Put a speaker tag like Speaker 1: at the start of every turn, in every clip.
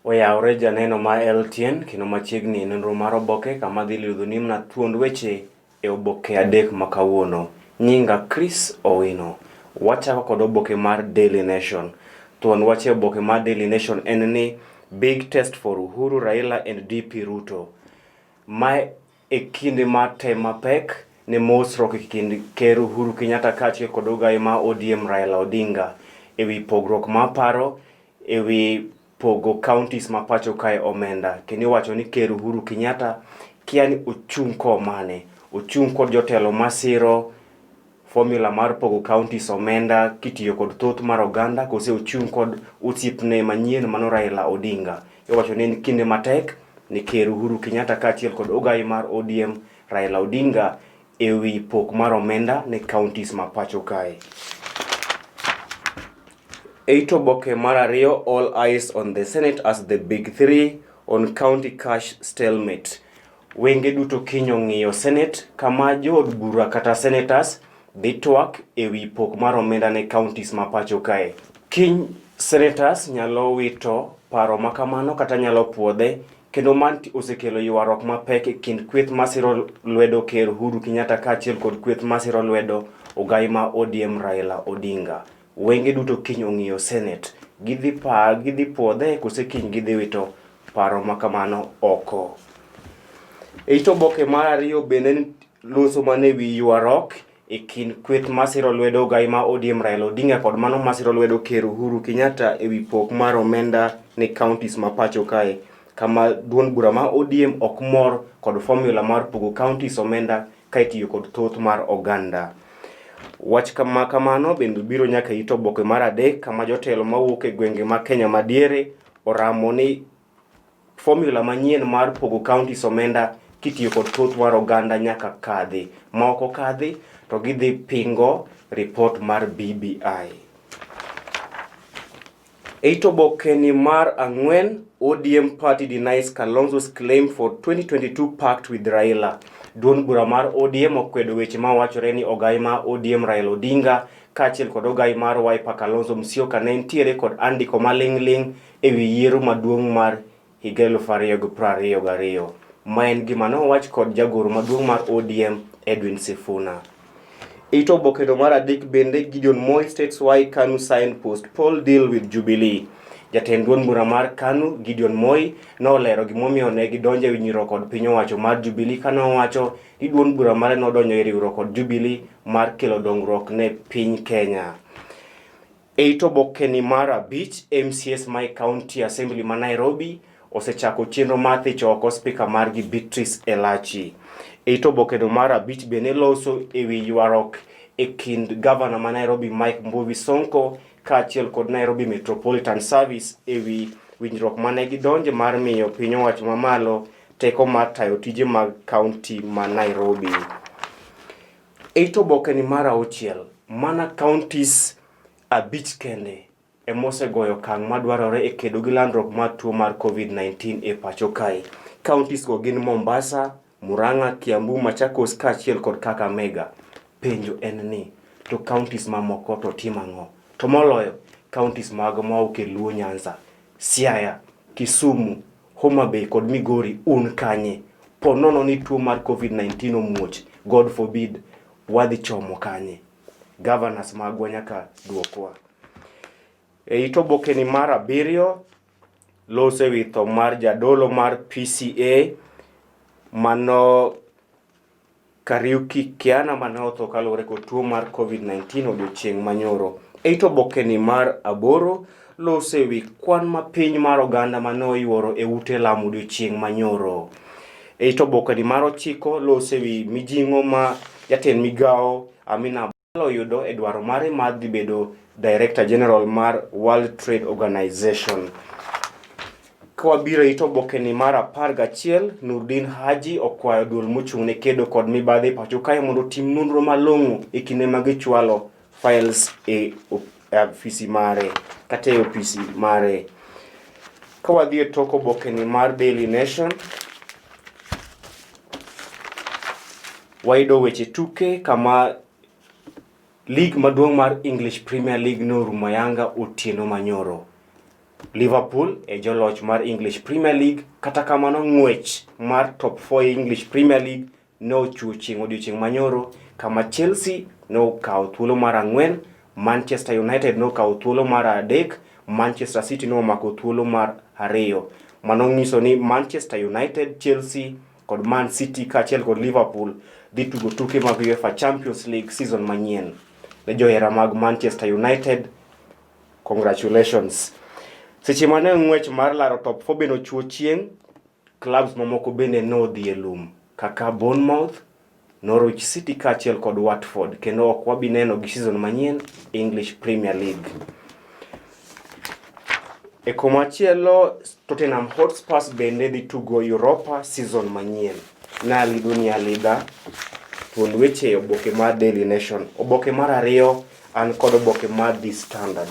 Speaker 1: Oyawre janeno ma LTN kendo machiegni e nonro mar oboke kama dhi ludhoni mana thuond weche e oboke adek ma kawuono. Nyinga Chris Owino. Wachako kod oboke mar Daily Nation. Thuond wach e oboke mar Daily Nation en ni Big test for Uhuru, Raila and DP Ruto. Mae e kinde mar tem mapek ne mosruok e kind Ker Uhuru Kenyatta kaachiel kod ogaye ma ODM Raila Odinga e wi pogruok mar paro e wi pogo counties ma pacho kae omenda kendo iwacho ni Ker Uhuru Kenyatta kia ni ochung' komane, ochung' kod jotelo masiro formula mar pogo counties omenda kitiyo kod thoth mar oganda kose ochung' kod osiepne manyien mano Raila Odinga. Iwacho ni en kinde matek ne Ker Uhuru Kenyatta kaachiel kod ogayi mar ODM Raila Odinga e wi pok mar omenda ne counties ma pacho kae. Eit oboke mar ariyo, all eyes on the Senate as the big three on county cash stalemate. Wenge duto kiny ong'iyo Senate kama jood bura kata senators dhi twak e wi pok mar omenda ne counties ma pacho kae. Kiny senators nyalo wito paro ma kamano kata nyalo puodhe kendo manti osekelo ywaruok mapek e kind kweth masiro lwedo Ker Uhuru Kenyatta kaachiel kod kweth masiro lwedo ogai ma ODM Raila Odinga. Wenge duto kiny ong'iyo Senate. Gidhi pa, gidhi puodhe kose kiny gidhi wito paro ma kamano oko. E it oboke mar ariyo bende loso mana e wi ywaruok e kind kweth masiro lwedo ogai ma ODM Raila Odinga kod mano masiro lwedo Ker Uhuru Kenyatta e wi pok mar omenda ne counties ma pacho kae kama duond bura ma ODM ok mor kod formula mar pogo counties omenda ka itiyo kod thoth mar oganda. Wach kama kamano bende biro nyaka it oboke mar adek kama jotelo mawuok e gwenge ma Kenya madiere oramo ni formula manyien mar pogo counties omenda kitiyo kod thoth mar oganda nyaka kadhi. Ma ok okadhi to gidhi pingo report mar BBI. E it obokeni mar ang'wen, ODM party denies Kalonzo's claim for 2022 pact with Raila. Duond bura mar ODM okwedo weche mawachore ni ogai ma ODM Raila Odinga kaachiel kod ogai mar Wiper Kalonzo Musyoka ne nitiere kod andiko maling'ling' e wi yiero maduong' mar higa 2022. Ma en gima nowach kod jagoro maduong' mar ODM Edwin Sifuna. It obokeno mar adek bende Gideon Moi states why KANU signed post-poll deal with Jubilee. Jatend duond bura mar KANU Gideon Moi nolero gimomiyo ne gidonjo e winjruok kod piny owacho mar Jubilee kane owacho ni duond bura mare nodonjo e riwruok kod Jubilee mar kelo dongruok ne piny Kenya. E it obokeni mar abich, MCAs ma e County Assembly ma Nairobi osechako chenro mar thicho oko spika margi Beatrice Elachi. E it obokeno mar abich bende loso e wi ywaruok e kind gavana ma Nairobi Mike Mbuvi Sonko kaachiel kod Nairobi Metropolitan Service e wi winjruok mane gidonje mar miyo piny owacho mamalo teko mar tayo tije mag kaunti ma Nairobi. E it obokeni mar auchiel, mana counties abich kende ema osegoyo okang' madwarore e kedo gi landruok mar tuo mar COVID-19 e pacho kae. Counties go gin Mombasa, Murang'a, Kiambu, Machakos kaachiel kod Kakamega. Penjo en ni, to counties mamoko to timo ang'o? To moloyo, counties mago mawuok e Luo Nyanza, Siaya, Kisumu, Homa Bay kod Migori un kanye? Po nono ni tuo mar COVID-19 omuoch, God forbid, wadhi chomo kanye? Governors magwa nyaka duokwa. E it obokeni mar abiriyo, loso e wi tho mar jadolo mar PCA mano Kariuki Kiana mane otho kaluwore kod tuo mar COVID-19 odiochieng' manyoro. E it obokeni mar aboro, loso e wi kwan mapiny mar oganda mane oyuoro e ute lamo odiochieng' manyoro. E it obokeni mar ochiko, loso e wi mijing'o ma jatend migawo Amina oyudo e dwaro mare mar dhi bedo Director General mar World Trade Organization. Ka wabiro e it obokeni mar 11, Nurdin Haji okwayo duol mochung' ne kedo kod mibadhi e pacho kae mondo otim nonro malong'o e kinde ma gichwalo files e ofisi mare kata e ofisi mare. Ka wadhi e tok obokeni mar Daily Nation, wayudo weche tuke kama lig maduong' mar English Premier League norumo ayanga otieno manyoro. Liverpool e joloch mar English Premier League, kata kamano ng'wech mar top 4 e English Premier League ne ochuo chieng' odiochieng' manyoro kama Chelsea ne okawo thuolo mar ang'wen, Manchester United ne okawo thuolo mar adek, Manchester City ne omako thuolo mar ariyo. Mano nyiso ni Manchester United, Chelsea kod Man City kaachiel kod Liverpool dhi tugo tuke mag UEFA Champions League season manyien. Ne johera mag Manchester United, congratulations. Seche mane ng'wech mar laro top 4 bende ochuo chieng', clubs mamoko bende nodhi e lum kaka Bournemouth, Norwich City kaachiel kod Watford kendo ok wabi neno gi season manyien English Premier League. E komachielo Tottenham Hotspurs bende dhi tugo Europa season manyien. Nalidho ni alidha thuond weche e oboke mar Daily Nation. Oboke mar ariyo an kod oboke mar The Standard.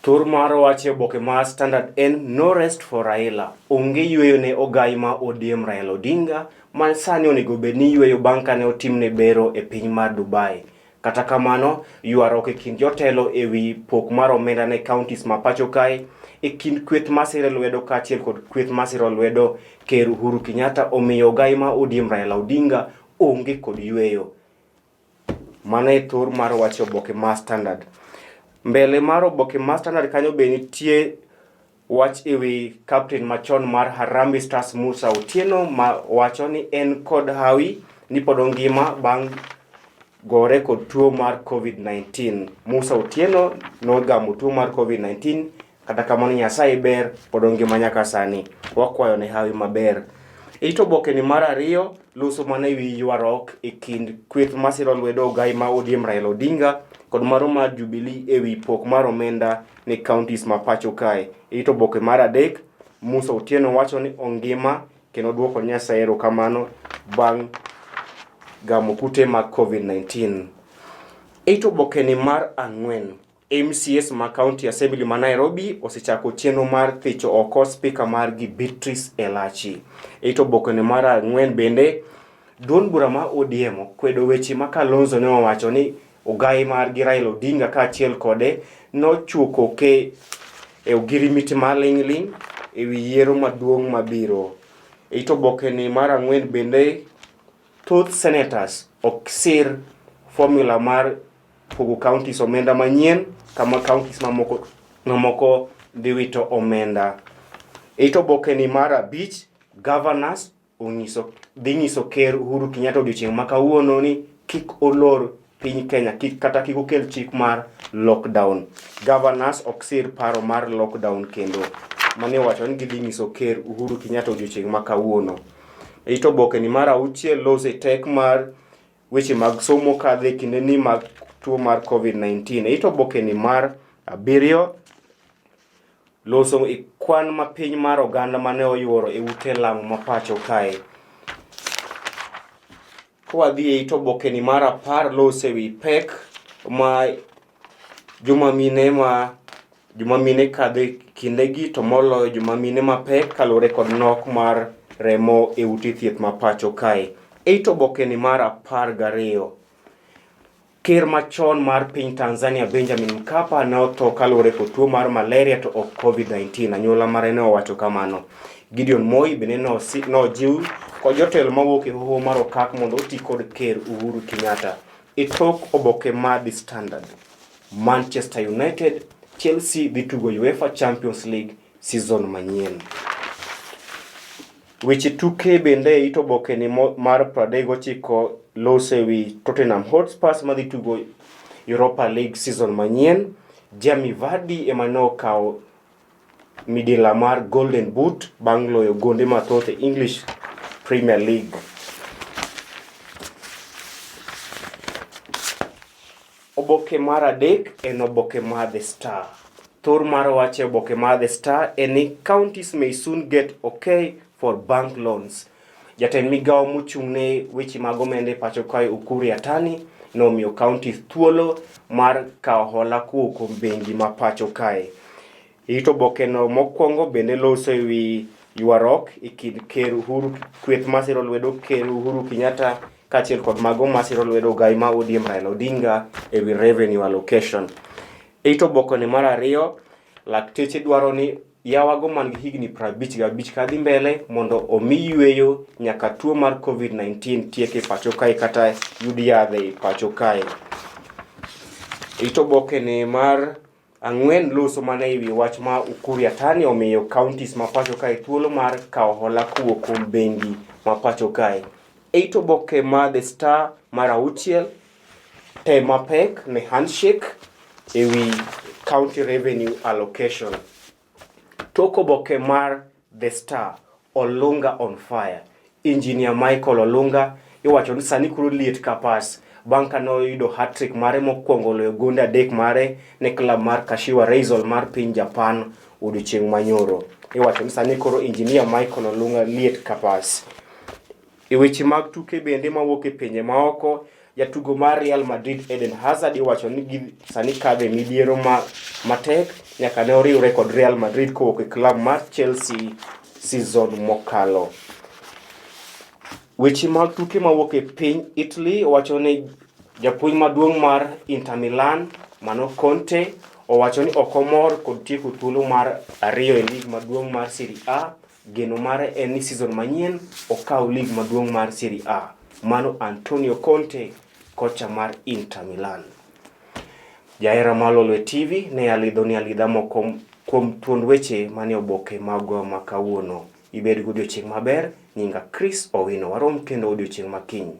Speaker 1: Thor mar wach e oboke mar Standard en no rest for Raila. Onge yueyo ne ogai ma ODM Raila Odinga ma sani onego bed ni yueyo bang' kane otimne bero e piny mar Dubai. Kata kamano, ywaruok e kind jotelo e wi pok mar omenda ne counties ma pacho kae e kind kweth masire lwedo kaachiel kod kweth masiro lwedo Ker Uhuru Kenyatta omiyo ogai ma ODM Raila Odinga onge kod yueyo. Mano e thor mar wach e oboke mar Standard. Mbele mar oboke mar Standard kanyo be nitie wach e wi captain machon mar Harambee Stars Musa Otieno ma wacho ni en kod hawi ni pod ongima bang' gore kod tuo mar COVID-19. Musa Otieno nogamo tuo mar COVID-19 kata kamano Nyasaye ber pod ongima nyaka sani. Wakwayo ne hawi maber. It oboke ni mar ariyo loso mana ewi ywaruok e kind kweth masiro lwedo ogai ma ODM Raila Odinga kod maro mar Jubilee ewi pok mar omenda ne counties ma pacho kae. It oboke mar adek Musa Otieno wacho ni ongima kendo duoko Nyasaye erokamano bang' gamo kute mag COVID-19. It oboke ni mar ang'wen MCAs ma County Assembly ma Nairobi osechako chenro mar thicho oko spika margi Beatrice Elachi. E it obokene mar ang'wen bende, duond bura ma ODM okwedo weche ma Kalonzo ne owacho ni ogai margi Raila Odinga kaachiel kode nochuo koke e ogirimiti maling'ling' e wi yiero maduong' mabiro. E it obokene mar ang'wen bende, thoth senators ok sir formula mar pogo counties omenda manyien kama counties mamoko, mamoko dhi wito omenda. It oboke ni mar abich, governors onyiso dhi nyiso ker Uhuru Kenyatta odiochieng' ma kawuono ni kik olor piny Kenya kik kata kik okel chik mar lockdown. Governors ok sir paro mar lockdown kendo. Mane owacho ni gidhi nyiso ker Uhuru Kenyatta odiochieng' ma kawuono. It oboke ni mar auchiel lose tek mar weche mag somo kadho e kindeni mag tuo mar COVID-19. E it obokeni mar abiriyo, loso e kwan mapiny mar oganda mane oyuoro e ute lamo ma pacho kae. Kwadhi e it obokeni mar apar, loso e wi pek ma Joma mine ma joma mine kadho e kindegi to moloyo joma mine mapek kaluwore kod nok mar remo e ute thieth ma pacho kae. It obokeni mar 12. Ker machon mar piny Tanzania Benjamin Mkapa ne otho kaluwore kod tuo mar malaria to ok COVID-19. Anyuola mare ne owacho kamano. Gideon Moi bende nojiw kod jotelo mawuok e hoho mar okak mondo oti kod Ker Uhuru Kenyatta. E tok oboke mar The Standard, Manchester United, Chelsea dhi tugo UEFA Champions League season manyien. Weche tuke bende e it oboke ni mar 39 lose wi Tottenham Hotspurs madhi tugo Europa League season manyien. Jamie Vardy ema ne okawo midila mar Golden Boot bang' loyo gonde mathoth e English Premier League. Oboke mar adek en oboke mar The Star. Thor mar wach e oboke mar The Star en ni counties may soon get okay for bank loans. Jatend migawo mochung' ne weche mag omenda e pacho kae Ukur Yatani nomiyo counties thuolo mar kawo hola kowuok kuom bengi ma pacho kae. It obokeno mokwongo bende loso e wi ywaruok e kind Ker Uhuru kweth masiro lwedo Ker Uhuru Kenyatta kaachiel kod mago masiro lwedo ogai ma ODM Raila Odinga e wi revenue allocation. E it obokoni mar ariyo, lakteche dwaro ni yawago man gi higni 55 kadhi mbele mondo omi yueyo nyaka tuo mar Covid-19 tiek e pacho kae kata yud yadhe e pacho kae. E it obokeni mar ang'wen loso mana e wi wach ma Ukur Yatani omiyo counties ma pacho kae thuolo mar kawo hola kowuok kuom bengi ma pacho kae. E it oboke mar The Star mar auchiel, tem mapek ne handshake e wi county revenue allocation. Tok oboke mar The Star, Olunga on fire. Engineer Michael Olunga iwacho ni sani koro liet ka pas bang' ka noyudo hat-trick mare mokwongo loyo gonde adek mare ne klab mar Kashiwa Reysol mar piny Japan odiochieng' manyoro. Iwacho ni sani koro Engineer Michael Olunga liet ka pas. E weche mag tuke bende mawuok e pinje maoko, jatugo mar Real Madrid Eden Hazard iwacho ni gi sani kadho e midhiero ma matek nyaka ne oriwre kod Real Madrid kowuok e klab mar Chelsea season mokalo. Weche mag tuke mawuok e piny Italy wacho ni japuonj maduong' mar Inter Milan Mano Conte owacho ni ok omor kod tieko thuolo mar ariyo e lig maduong' mar Serie A. Geno mare en ni season manyien okaw lig maduong' mar Serie A. Mano Antonio Conte, kocha mar Inter Milan. Jahera mar Lolwe TV ne alidho ni alidha moko kuom thuond weche manie oboke magwa ma kawuono. Ibed godiochieng' maber, nyinga Chris Owino. Warom kendo odiochieng' ma kiny.